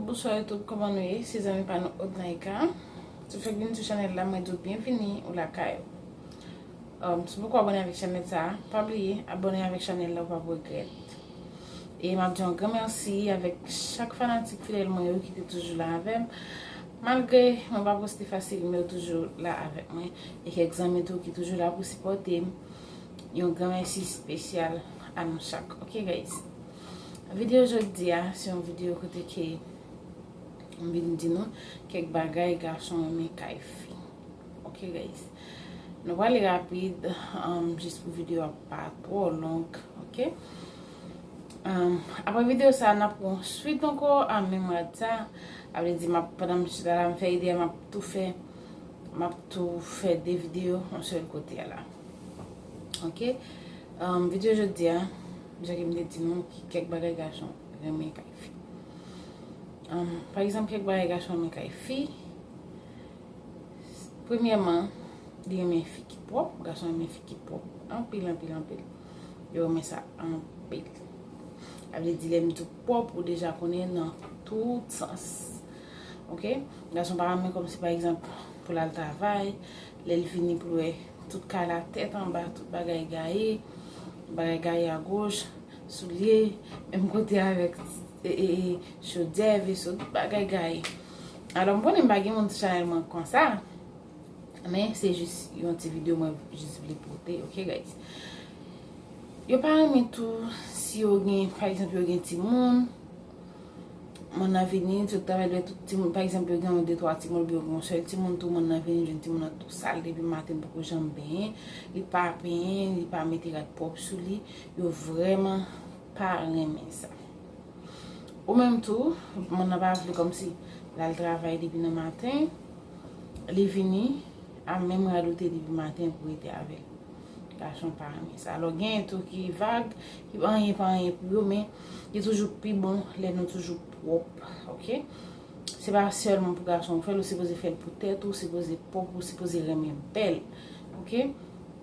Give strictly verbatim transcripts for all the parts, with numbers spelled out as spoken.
Bonswa YouTube, kòman nou ye? Se zanmi pa nou Odnaika. Si w fèk vin sou chanèl la, mwen di w byenvini ou lakay ou. Um, si w poko abòne avèk chanèl sa a, pa bliye abòne avèk chanèl la, ou p ap regrèt. E m ap di yon gran mèsi avèk chak fanatik fidèl mwen yo ki te toujou la avè m. Malgre mwen pa poste fasil, men yo toujou la avèk mwen. E kèk zanmi tou ki toujou la pou sipòte m. Yon gran mèsi espesyal a nou chak. Ok, guys. Videyo jodi a, se yon videyo kote ke m vin di nou kèk bagay gason renmen kay fi. Ok, guys. Nou prale rapid, um, jis pou videyo a pa twò long, ok? Um, apre videyo sa, n ap pran swit ankò a menm rad sa. A vle di, m ap, pandan m chita la, m fè ide a, m ap tou fè, m ap tou fè de videyo yon sèl kote a la. Ok? Um, videyo jodi a, jan ke m te di nou, ki kèk bagay gason renmen kay fi. Um, pa egzanp, kèk bagay gason renmen kay fi. Premyèman, li renmen fi ki pwòp, gason renmen fi ki pwòp. Anpil, anpil, anpil. Yo renmen sa anpil. Sa vle di, lè m di w pwòp, ou deja konnen nan tout sans. Ok? Gason pa renmen kòmsi, pa egzanp, pou l al travay, lè l vini pou l wè tout kay la tèt anba, tout bagay gaye, bagay gaye agoch, soulye, menm kote avèk e, e, e, chodyè, veso, tout bagay gaye. Alò, m konnen m pa gen moun sou chanèl mwen konsa, men se jis yon ti videyo mwen jis vle pote, ok, guys? Yo pa renmen tou si yo gen, pa egzanp, yo gen timoun, moun nan vini, tout travay dwe tout timoun, pa egzanp, yo gen yon de twa timoun, oubyen yo gen yon sèl timoun, tou moun nan vini, jwenn timoun nan tou sal depi maten, poko janm benyen, li pa penyen, li pa mete rad pwòp sou li, yo vrèman pa renmen sa. Ou menm tou, moun nan pa vle kòmsi l al travay depi nan maten, li vini a menm rad ou te depi maten pou rete avè l. Gason pa renmen sa. Alò, gen tou ki vag, ki pa anyen, pa anyen pou yo, men li toujou pi bon lè nou toujou pwòp, ok? Se pa sèlman pou gason ou fè l, ou sipoze fè l pou tèt ou, ou sipoze pwòp, ou sipoze renmen bèl, ok?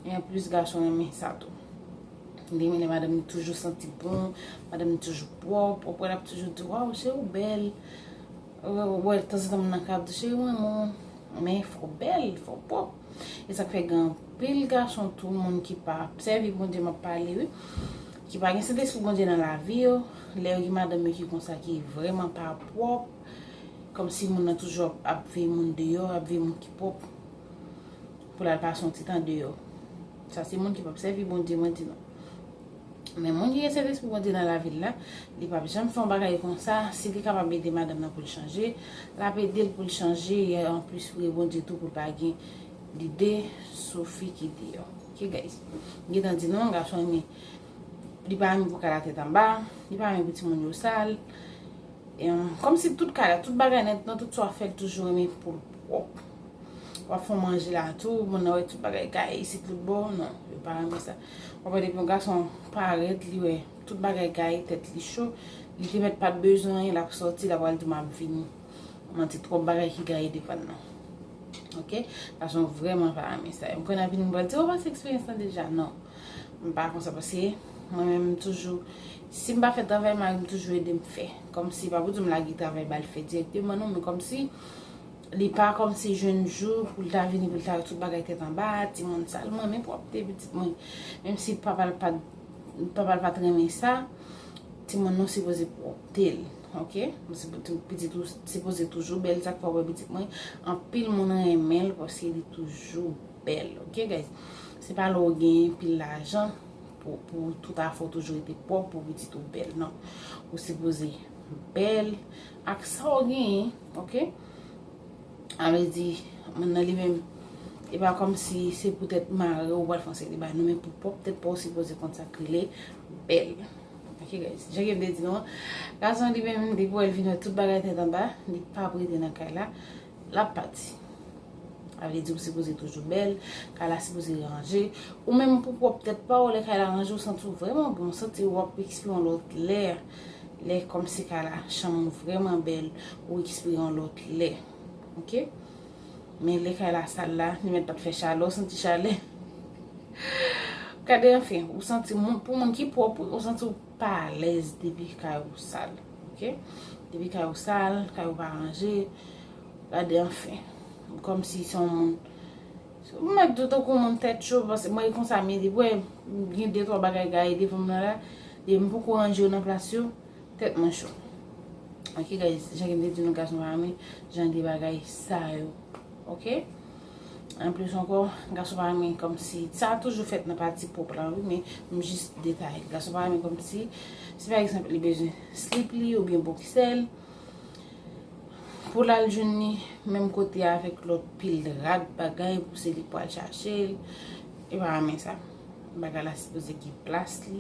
E anplis, gason renmen sa tou. Li renmen lè madanm li toujou santi bon, madanm li toujou pwòp, ou wè l ap toujou di, "Waw, cheri, ou bèl." Ou wè, tanzantan moun nan ka ap di, "Cheri, mwen renmen w." Men fò w bèl, fò w pwòp. E sa k fè gen anpil gason tou, moun ki pa ap sèvi Bondye, m ap pale, wi, ki pa gen Sentespri Bondye nan lavi yo, lè yo gen madanm yo ki konsa, ki vrèman pa pwòp, kòmsi moun nan toujou ap, ap veye moun deyò, ap veye moun ki pwòp, pou l al pase yon ti tan deyò. Sa se moun ki p ap sèvi Bondye, mwen di nou. Men moun ki gen Sentespri Bondye nan lavi l la, li p ap janm fè yon bagay konsa. Si li kapab ede madanm nan pou l chanje, l ap ede l pou l chanje. E anplis, priye Bondye tou pou l pa gen lide sou fi ki deyò. Ok, guys? M gentan di nou, gason renmen, li pa renmen pou kay la tèt anba, li pa renmen pou timoun yo sal. Em, kòmsi tout kay la, tout bagay nan, nan tout sa w ap fè, l toujou renmen pou l pwòp. W ap fè w manje la tou, moun nan wè tout bagay gaye isit, tout bò, non, yo pa renmen sa. W ap wè depi yon gason parèt, li wè tout bagay gaye, tèt li cho, li te mèt pa t bezwen anyen, l ap sòti, l ap pral di, "M ap vini." Manti, twòp bagay ki gaye devan l nan. Ok? Gason vrèman pa renmen sa. M konn ap vini, m pral di, "Ou pase eksperyans lan deja?" Non. M pa konsa, paske mwen menm, m toujou, si m pa fè travay, mari m toujou ede m fè. Kòmsi, pa pou di m lage travay ba l fè dirèkteman, non, men kòmsi, li pa kòmsi jwenn jou pou l ta vini, pou l ta wè tout bagay tèt anba, timoun sal. Mwen renmen pwòpte pitit mwen. Menm si papa l pa, papa l pa t renmen sa, timoun nou sipoze pwòpte l, ok? Mwen sipoze, pitit ou sipoze toujou bèl, sa k fè w wè pitit mwen, anpil moun renmen l paske li toujou bèl, ok, guys? Se pa lè w gen pil lajan pou, pou tout afè w toujou rete pwòp, pou pitit ou bèl, non. Ou sipoze bèl ak sa w genyen, ok? A vle di, moun nan li menm, e pa kòmsi se poutèt mari w pral fè yon seri de bagay, non, men pou pwòp tèt pa w, ou sipoze konn sa k rele bèl. Ok, guys. Jan ke m te di nou an, gason li menm, depi w wè l vin wè tout bagay tèt anba, li p ap rete nan kay la, l ap pati. Sa vle di ou sipoze toujou bèl, kay la sipoze ranje. Ou menm pou pwòp tèt pa w, lè kay la ranje, ou santi w vrèman bon, ou santi w ap ekspire yon lòt lè. Lè kòmsi kay la, chanm ou vrèman bèl, ou ekspire yon lòt lè. Ok? Men lè kay la sal la, li mèt pa t fè chalè, ou santi chalè. Gade, anfen, ou santi moun, pou moun ki pwòp, ou santi w pa alèz depi kay ou sal. Ok? Epi kay ou sal, kay ou pa ranje. Gade, anfen. Kòmsi se yon moun. Ou mèt di w tankou yon moun tèt cho, paske mwen e konsa m ye, depi w wè m gen de twa bagay gaye devan m nan la, depi m poko ranje yo nan plas yo, tèt mwen cho. Ok, guys, jan ke m te di nou, gason pa renmen jan de bagay sa yo. Ok? Anplis ankò, gason pa renmen kòmsi, sa toujou fèt nan pati pwòp la, wi, men m jis detaye. Gason pa renmen kòmsi, si pa egzanp, li bezwen slip li oubyen boksè l, pou l al jwenn li menm kote avèk lòt pil rad bagay, pou se li pou al chache l. E pa renmen sa. Bagay la sipoze gen plas li.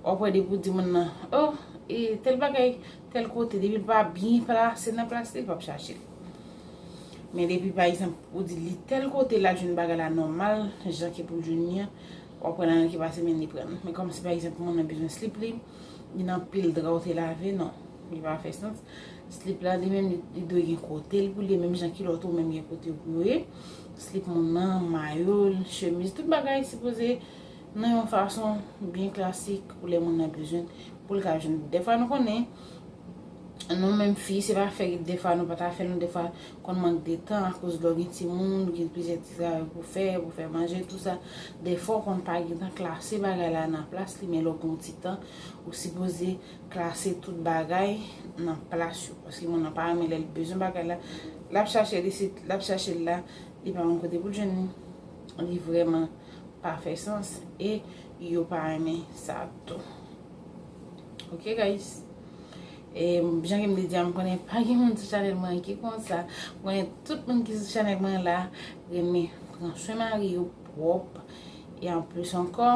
W ap wè depi w di moun nan, oh, e tèl bagay, tèl kote, depi l pa byen plase nan plas li, l p ap chache l. Men depi, pa egzanp, ou di li tèl kote, l al jwenn bagay la nòmal, jan ke pou l jwenn li an, w ap wè nan ki pase, men li pran l. Men kòmsi, pa egzanp, moun nan bezwen slip li, li nan pil dra w te lave, non, li pa fè sans. Slip la, li menm, li, li dwe gen kote l pou li, menm jan kilòt ou menm gen kote pou yo ye. Slip moun nan, mayo l, chemiz, tout bagay sipoze nan yon fason byen klasik pou lè moun nan bezwen, pou l ka jwenn. Defwa nou konnen, nou menm fi, se pa fè defwa nou pa ta fè l, nou defwa konn mank de tan akoz lè w gen timoun, ou gen plizyè ti travay pou fè, pou fè manje, tou sa. Defwa w konn pa gen tan klase bagay la nan plas li, men lè w gen yon ti tan, ou sipoze klase tout bagay nan plas yo. Paske moun nan pa renmen lè l bezwen bagay la, l ap chache l isit, l ap chache l la, li pa konn kote pou l jwenn li. Li vrèman pa fè sans e yo pa renmen sa tou. Ok, guys? E jan ke m te di a, m konnen pa gen moun sou chanèl mwen ki konsa. M konnen tout moun ki sou chanèl mwen la renmen pran swen mari yo pwòp. E anplis ankò,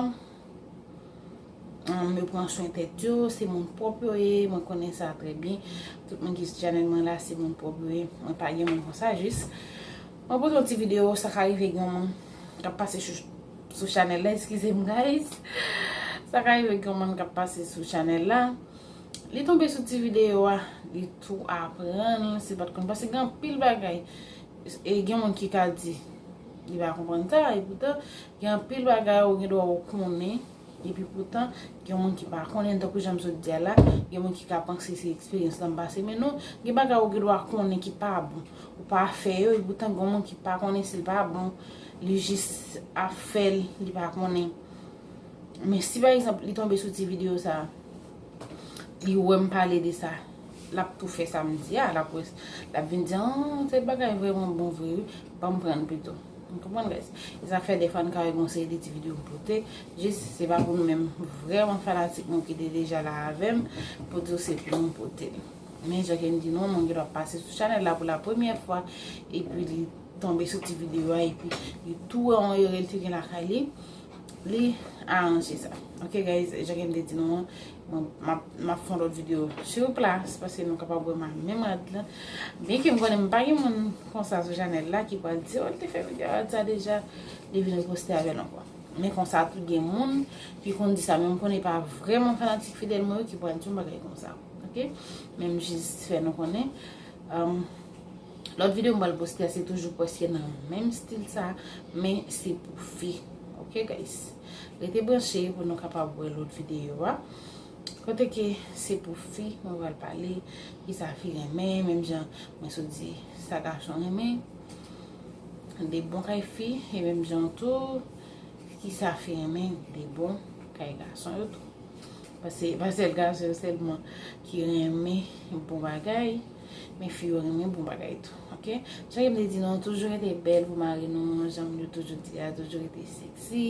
um, yo pran swen tèt yo, se moun pwòp yo ye, mwen konnen sa trè byen. Tout moun ki sou chanèl mwen la, se moun pwòp yo ye. Mwen pa gen moun konsa, jis mwen pote yon ti videyo, sa ka rive gen yon moun k ap pase sou, sou chanèl la, eskize m, guys. Sa ka rive gen yon moun k ap pase sou chanèl la. Li tonbe sou ti videyo a, li tou aprann, se pa t konn. Paske gen anpil bagay, e gen moun ki ka di, li pa konprann sa, e poutan, gen anpil bagay ou gen dwa ou konnen, epi poutan, gen moun ki pa konnen, tankou jan m sot di a la, gen moun ki ka panse se eksperyans la m pase, men non, gen bagay ou gen dwa konnen ki pa bon, ou pa fè yo, e poutan, gen moun ki pa konnen si l pa bon, li jis ap fè l, li pa konnen. Men si, pa egzanp, li tonbe sou ti videyo sa, li wè m pale de sa, l ap tou fè sa m di a, l ap wè, l ap vin di, ah, tèl bagay vrèman bon vre, wi, ban m pran l pito. Ou konprann, guys? E sa k fè defwa n ka wè gon seri de ti videyo m pote, jis se pa pou nou menm vrèman fanatik mwen ki te deja la avè m, pou di w se pou nou pote l. Men jan ke m di nou, moun gen dwa pase sou chanèl la pou la premyè fwa, epi li tonbe sou ti videyo a, epi li tou wè yon erè l te gen lakay li, li aranje sa. Ok, guys, jan ke m te di nou an, mwen, m ap, m ap fè yon lòt videyo sur place, paske nou kapab wè m ak menm rad lan. Byenke m konnen m pa gen moun konsa sou chanèl la ki pral di, oh, l te fè videyo rad sa deja, li vin reposte avè l ankò. Men konsa tou, gen moun ki konn di sa, men m konnen pa vrèman fanatik fidèl mwen yo ki pral di yon bagay konsa. Ok? Men m jis fè nou konnen. Um, lòt videyo m pral poste a, se toujou prèske nan menm stil sa, men se pou fi. Ok, guys? Rete branche pou nou kapab wè lòt videyo a. Kote ke se pou fi, mwen pral pale, kisa fi renmen, menm jan mwen sot di sa gason renmen. De bon kay fi, e menm jan tou, kisa fi renmen, de bon kay gason yo tou. Paske pa sèl gason yo sèlman ki renmen bon bagay, men fi yo renmen bon bagay tou, ok? Jan ke m te di nou, toujou rete bèl pou mari nou, jan m te toujou di a, toujou rete seksi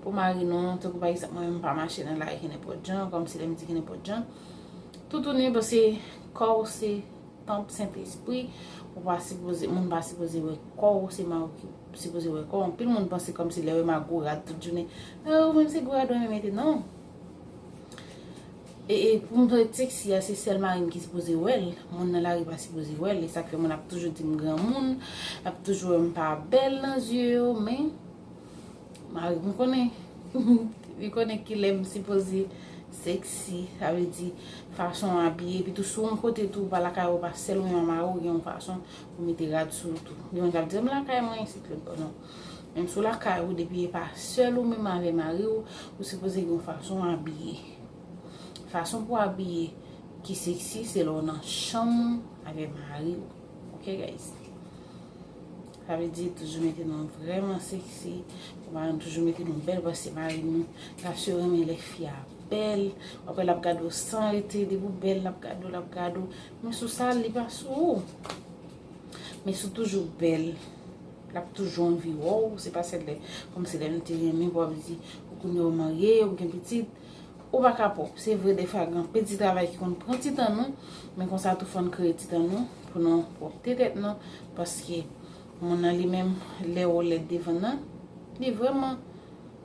pou mari nou. Tankou pa egzanp, mwen menm m pa mache nan lari ki nenpòt jan, kòmsi lè m di ki nenpòt jan. Toutouni, paske kò w se tanp Sentespri, ou pa sipoze, moun pa sipoze wè kò w, se mari w ki sipoze wè kò w. Anpil moun panse kòmsi lè yo wè m ak gwo rad tout jounen, ah, ou menm se gwo rad ou renmen mete, non. E, e pou m parèt seksi a, se sèl mari m ki sipoze wè l. Moun nan lari pa sipoze wè l. E sa k fè moun ap toujou di m granmoun, ap toujou wè m pa bèl nan zye yo, men mari m konnen. Li konnen kilè m sipoze seksi, sa vle di fason w abiye. Epi tou, si w yon kote tou, ou pa lakay ou, ou pa sèl ou menm ak mari w, gen yon fason ou mete rad sou ou tou. Gen moun k ap di, m lakay mwen, isit, lòt bò, non. Menm si w lakay ou, depi e pa sèl ou menm avè mari w, ou sipoze gen yon fason w abiye. Fason pou w abiye, Ki seksi, se lè w nan chanm ou avè mari w. Ok, guys? Sa vle di, toujou mete nou vrèman seksi. Pou mari nou toujou mete nou bèl, paske mari nou, l ap sou renmen lè fi a bèl. W ap wè l ap gade w san rete, depi w bèl, l ap gade w, l ap gade w. Men si w sal, li pa sou ou. Men si w toujou bèl, l ap toujou anvi wè w. Se pa sèl lè, kòmsi lè nou te renmen, pou w ap di, ou kounye a w marye, ou gen pitit, ou pa ka pwòp. Se vre, defwa, gen anpil ti travay ki konn pran ti tan nou, men konsa tou fò n kreye ti tan nou pou nou pwòpte tèt nou, paske moun nan li menm, lè w lèd devan nan, li vrèman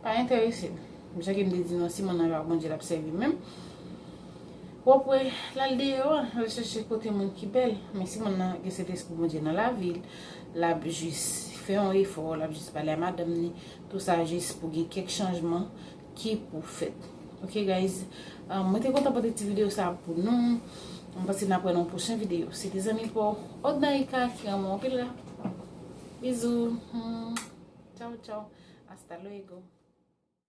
pa enterese l. Jan ke m te di nou, si moun nan pa Bondye, l ap sèvi menm. W ap wè, l al deyò, l al chèche kote moun ki bèl. Men si moun nan gen Sentespri Bondye nan lavi l, l ap jis fè yon efò, l ap jis pale a madanm ni, tou sa jis pou gen kèk chanjman ki pou fèt. Ok, guys? Ah, mwen te kontan pote ti videyo sa pou nou. Mwen panse n ap wè nan yon pwochen videyo. Se te zanmi pa w, Odnaika, ki renmen w anpil la. Bizou. Hmm. Tchao, tchao. Hasta luego.